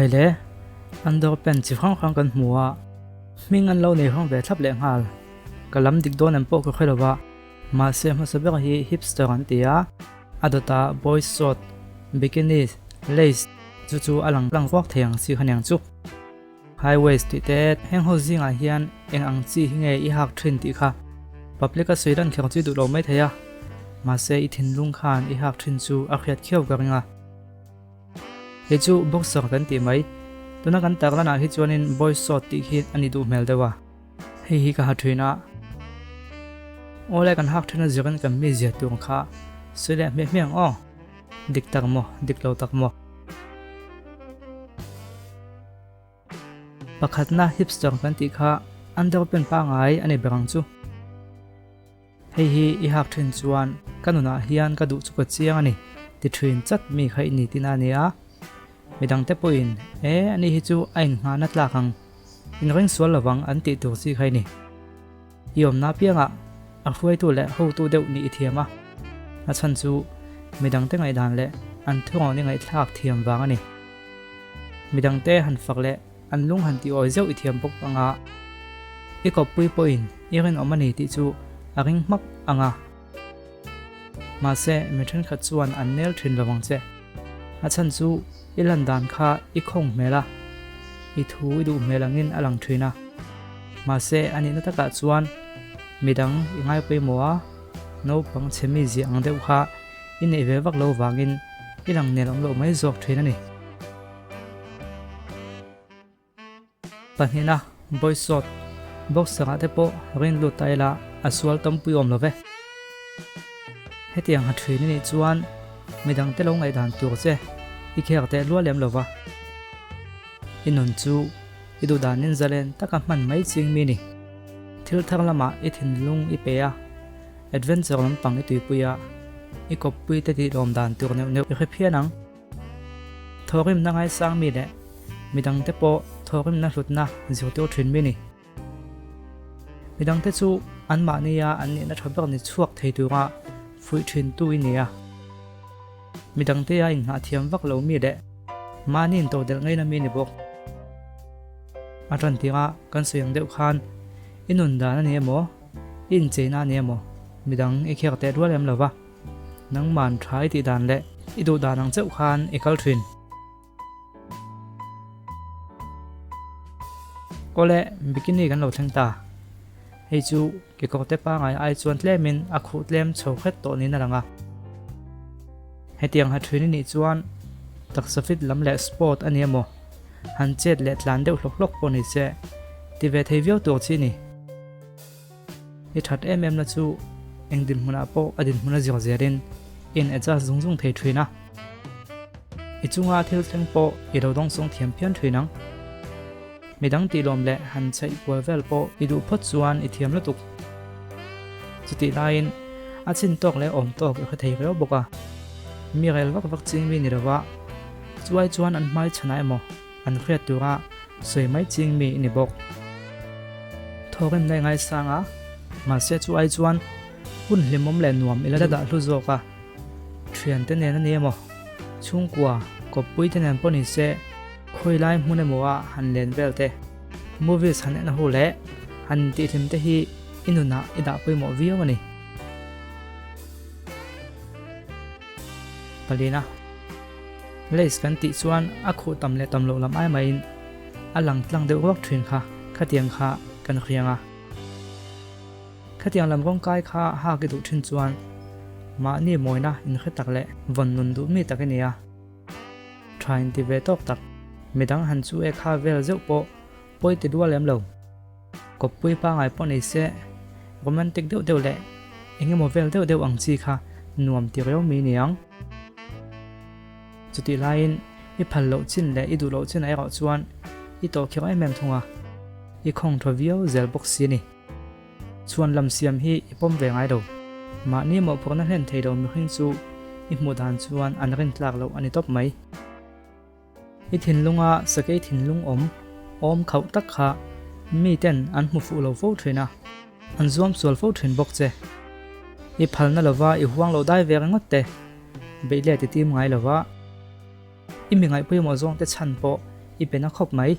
Khaile, underpant chi hrang hrang kan hmu a, hming an lo nei hrang ve thlap leh nghal. Ka lam dik dawn em pawh ka hre lo va, mahse hmasa ber hi hipster an ti a, a dawtah boys short, bikini, lace chu chu a lang lang ruak thei ang chi kha niang chu. High waist tih te heng ho zingah hian eng ang chi hi nge i hak thin tih kha public a sawi lan kher chi duh lo mai thei a, mahse i thinlung khan i hak thin chu a hriat khiau ka ring a. Hei chu boxer kan tih mai, tuna kan tarlanah hi chuanin boy short tih khi a ni duh hmel deuh a, hei hi ka ha thin a. Awle kan hak thin a zirin kan mi zia tur kha sawi leh hmiah hmiah ang aw. Dik tak maw, dik lo tak maw. Pakhatna hipster kan tih kha underpant pangai a ni ber ang chu. Hei hi i hak thin chuan ka nunah hian ka duh chu ka chiang a ni ti thin chat mi kha i ni tina a ni a. Midangte pawhin e ani hi chu a innghahna tlak ang, inring sual lovang an tih tur chi kha i ni. I awmna apiangah a hruaitu leh hotu deuh nih i thiam a, a chhan chu midangte ngaihdan leh an thurawn i ngaihthlak thiam vang a ni. Midangte han fak leh an lung han tih awi zeuh i thiam bawk anga i kawppui pawhin i rinawm a ni tih chu a ring hmak ang a. Mahse, mi thenkhat chuan an nel thin lo ang che. A chhan chu i lan dan kha i khawng hmel a, i thu i duh hmel angin a lang thin a. Mahse, a nihna takah chuan midang i ngai pawimawh a, naupang chhe mi ziah ang deuh kha i neih ve vak lo vangin i lang nel awm loh mai zawk thin a ni. Pahnihna, Boysawt, boxer ah te pawh rin lut ta ila a sual tampui awm lo ve. Hetiang ha thin i nih chuan midang te lo ngaihdan tur che i kher teh lual lem lo va. I nun chu i duh danin zalen taka hman mai ching mi ni. Thil thar lamah i thinlung i pe a, adventure lampang i tuipui a, i kawppui te tih lawm dan tur neuh neuh i hre phian ang. Thawhrimna ngaisang mi leh midangte pawh thawhrimna hlutna zirtir thin mi ni. Midangte chu anmahnia an nihna tha ber ni chhuak thei tura fuih thintu i ni a. Midangtea inngah thiam vak lo mi leh mahni intodelh ngaina mi ni bawk. A tan tirah kan sawi ang deuh khan i nun dan a ni emaw, i incheina a ni emaw midang i kher teh rual em lova. Nangman tha i tih dan leh i duh dan ang chauh khan i kal thin. Awle, bikini kan lo thleng ta. Hei chu kekawrte pangai ai chuan tlemin a khuh tlem chho hret tawh niin a lang a. Hetiang ha thin i nih chuan taksa fit lam leh sport a ni emaw, han chet leh tlan deuh hlawk hlawk pawh ni se, ti ve thei viau tur chi a ni. I that em em na chu eng dinhmunah pawh a dinhmun a zir zelin i in adjust zung zung thei thin a. I chunga thil thleng pawh i lo dawngsawng thiam phian thin ang. Midang tih lawm leh han chhaih kual vel pawh i duh phawt chuan i thiam lutuk. Chutih laiin a chin tawk leh awm tawk i hre thei riau bawk a. Mi rel vak vak ching mi ni lova chuai chuan an hmai chhanah emaw An hriat tura sawi mai ching mi i ni bawk. Thawhrimna i ngaisang a, mahse chu ai chuan hun hlimawm leh nuam i la dah hlu zawk a. Thiante nen a ni emaw, chhungkua, kawppui te nen pawh ni se, khawi lai hmun emaw a han len vel te, movies han en a hu leh han intihhlim te hi i nunah i dah pawimawh viau a ni. Palina. Lace kan tih chuan a khuh tam leh tam loh lam ai maiin a lang tlang deuh ruak thin kha khatiang kha kan hriang a. Khatiang lam rawngkai kha hak i duh thin chuan mahni mawina inhre tak leh vawn nun duh mi tak i ni a. Tha inti ve tawk tak midang han chu e kha vel zeuh pawh pawi ti dual lem lo. Kawppui pangai pawh nei se romantic deuh deuh leh eng emaw vel deuh deuh ang chi kha nuam ti riau mi niang. Chutih laiin i phal loh chin leh i duh loh chinah erawh chuan i tawh kher em em thung a, i khawng tha viau zel bawk si a ni. Chhuan lam siam hi i pawm ve ngai lo. Mahni mawhphurhna hlen thei lo mihring chu i hmuh dan chuan an rintlak loh a ni tawp mai. I thinlunga sakei thinlung awm awm khauh tak kha miten an hmu fuh lo fo thin a, an zuam sual fo thin bawk che. I phalna lova i huang lo dai ve ringawt te, beih let i tim ngai lova, i mi ngaih pawimawh zawngte chhan pawh i pe na khawp mai.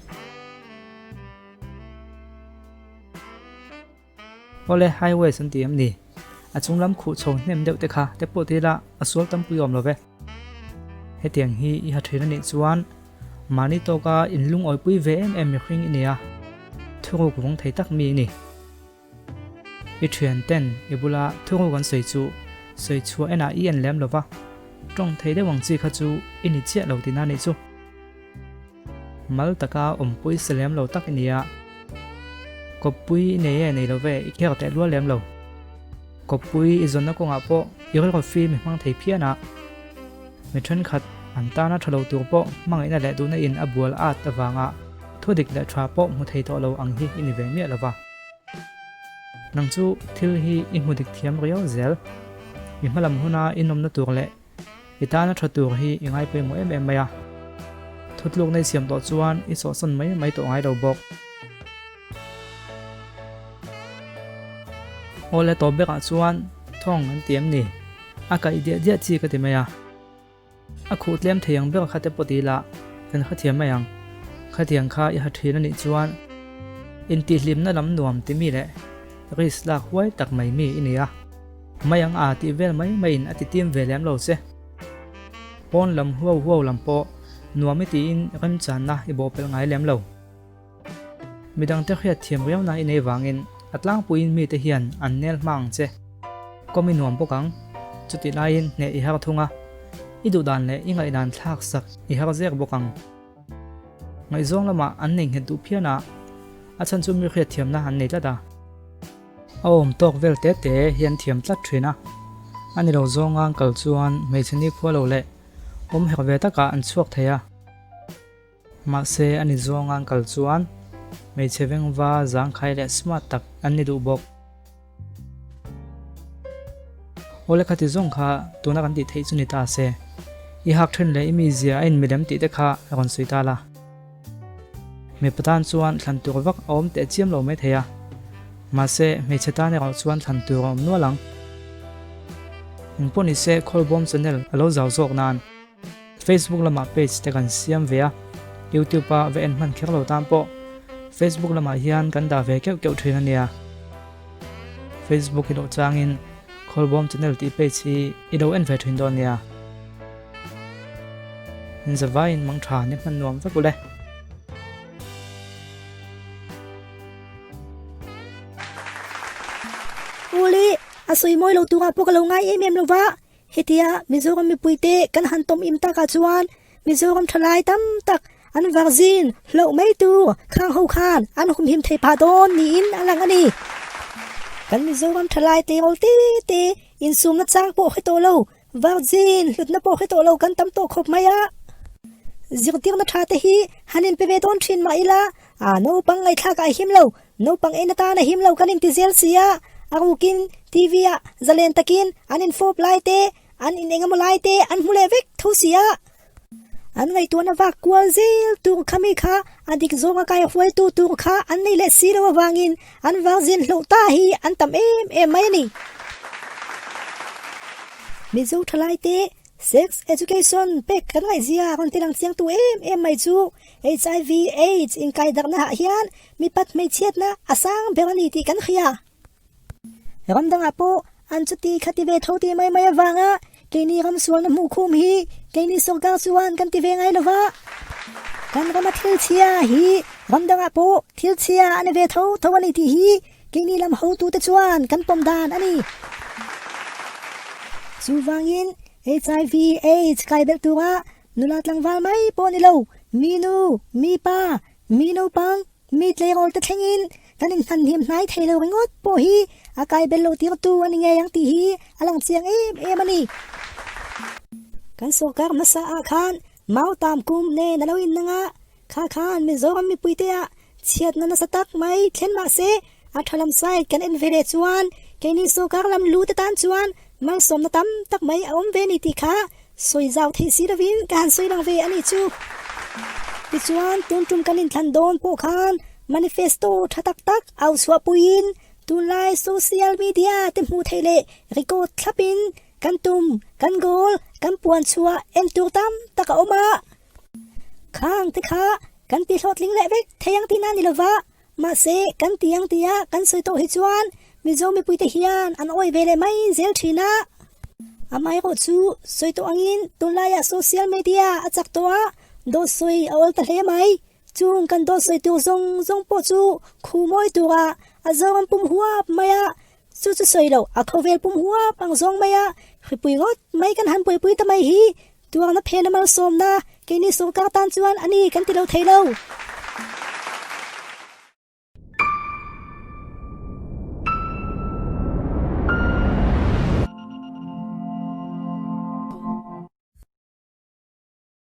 Awle, high waist an ti em ni? A chung lam khuh chho hnem deuh te kha te pawh ti ila a sual tampui awm lo ve. Hetiang hi i ha thin a nih chuan mahni tawka inlungawipui ve em em mihring i ni a, thuruk vawng thei tak mi i ni. I thian ten i bula thuruk an sawi chu sawi chhuah enah i en lem lo va, tawng thei deuh ang chi kha chu i ni chiah lo tihna nih chu. Mal taka awmpui sa lem lo tak i ni a, kawppui i nei e nei lo ve i kher teh lual lem lo. Kawppui i zawnna kawngah pawh i rilru fim i hmang thei phian a, mi thenkhat an tana tha lo tur pawh hmangaihna leh duhna in a bual at avanga thu dik leh tha pawh hmu thei tawh lo ang hi i ni ve miah lo va. Nang chu thil hi i hmu dik thiam riau zel. I hmalam huna i nawmna tur leh I tana tha tur hi i ngai pawimawh em em mai a, thutlukna i siam tawh chuan i sawhsawn mai mai tawh ngai lo bawk. Awle tawp bekah chuan thawng an ti em ni? A kaih diah diah chi ka ti mai a. A khuh tlem thei ang ber kha te pawh ti ila kan hrethiam mai ang. Khatiang kha i ha thin a nih chuan intihhlimna lam nuam ti mi leh risk lak huai tak mai mi i ni a. Mai ang a tih vel mai maiin a ti tim ve lem lo che. Pawn lam huau huau lam pawh nuam i tiin remchanna i bawhpelh ngai lem lo. Midangte hriat thiam riauna i nei vangin a tlangpuiin mite hian an nel hma ang che. Kawm i nuam bawk ang. Chutih laiin hneh i har thung a, i duhdan leh i ngaihdan thlak sak i har zek bawk ang. Ngaihzawng lamah an nei nghet duh phian a, a chhan chu mi hriat thiamna an nei tlat a. A awm tawk vel te te hi an thiam tlat thin a, a ni lo zawnga an kal chuan hmeichhe nikhua lo leh awm herh ve takah an chhuak thei a. Mahse a ni zawnga an kal chuan hmeichhe vengva zangkhai leh smart tak an ni duh bawk. Awle khati zawng kha tuna kan tih theih chu ni ta se, i hak then leh i mizia a inmilem tih te kha rawn sawi ta la. Mipa tan chuan thlan tur vak a awm teh chiam lo mai thei a, mahse hmeichhe tan erawh chuan thlan tur a awm nual ang. Engpawh ni se Khawlbawm channel a lo zau zawk nan Facebook lamah page te kan siam ve a, YouTube a va en hman kher lo tan pawh Facebook lamah hian kan dah ve keuh keuh thin a nia. Facebook i loh changin Khawlbawm channel tih page hi i lo en ve thin dawn nia. Zavaiin mang tha ni hman nuam vek ule. Uli, a sawi mawi lo turah pawh ka lo ngai em em lo va, hetia Mizoram mipuite kan han tawm im takah chuan Mizoram thalai tam tak an varzin hlauh mai tur khang ho khan an humhim thei phah dawn niin a lang a ni. Kan Mizoram thalai tleirawl te te insumna chang pawh hre tawh lo, varzin hlutna pawh hre tawh lo kan tam tawh khawp mai a. Zirtirna tha te hi han inpe ve dawn thin mah ila, a naupang ngaihthlak ah a him lo, naupang en atan a him lo kan inti zel si a, a rukin TV ah zalen takin an infawp lai te, An in engemaw lai te an hmu leh vek tho si a, an ngaihtuahna vak kual zel tur kha mi kha a dik zawnga kai hruaitu tur kha an nei leh si lo avangin an vangzin hloh ta hi an tam em em mai a ni. Mizo thalai te sex education pek kan ngaihzia rawn ti lang chiangtu em em mai chu HIV AIDS inkaidarhna ah hian mipat hmeichhiatna a sang ber a ni tih kan hria. Ram dangah pawh an chuti kha ti ve tho ti mai mai avanga keini ram sualna hmuh khum hi keini sorkar chuan kan ti ve ngai lova. Kan rama thil chhia hi ram dangah pawh thil chhia a ni ve tho tho a ni tih hi keini lam hotute chuan kan pawm dan a ni. Chuvangin HIV AIDS kai belh tura nula tlangval mai pawh ni lo, mi nu, mi pa, mi naupang, Mi tleirawl te thlengin kan inhmanhim hnai thei lo ringawt pawh hi a kai bel lo tirtu a ni ngei ang tih hi a lang chiang em em a ni. Kan sorkar hmasa ah khan mau tam kum nen a lo innang a, kha khan Mizoram mipuite ah chhiatna nasa tak mai thlen mah se a tha lam side kan en ve leh chuan keini sorkar lam lu te tan chuan malsawmna tam tak mai a awm ve ni tih kha Sawi zau theih si lovin ka han sawi lang ve a nih chu. Tichuan, tun tum kan inthlan dawn pawh khan manifesto tha tak tak au chhuah puiin tunlai social media te hmuh theih leh record thlapin kan tum, kan goal, kan puan chhuah en tur tam tak a awm a. Khang te kha. Kan ti hlawhtling leh vek thei ang tihna ni lova, mahse kan ti ang tia kan sawi tawh hi chuan Mizo mipuite hian an awih ve leh mai zel thin a. Amaherawh chu sawi tawh angin tunlaiah social media a chak tawh a, dawt sawi a awl ta hle mai. Chung kan dawt sawi tur zawng zawng pawh chu khu mawi tura a Zoram pum huap mai a, chu chu sawi loh a khawvel pum huap ang zawng mai a, hripui ngawt mai kan han buaipui ta mai hi Tuarna phena malsawmna keini sorkar tan chuan a ni kan ti lo thei lo.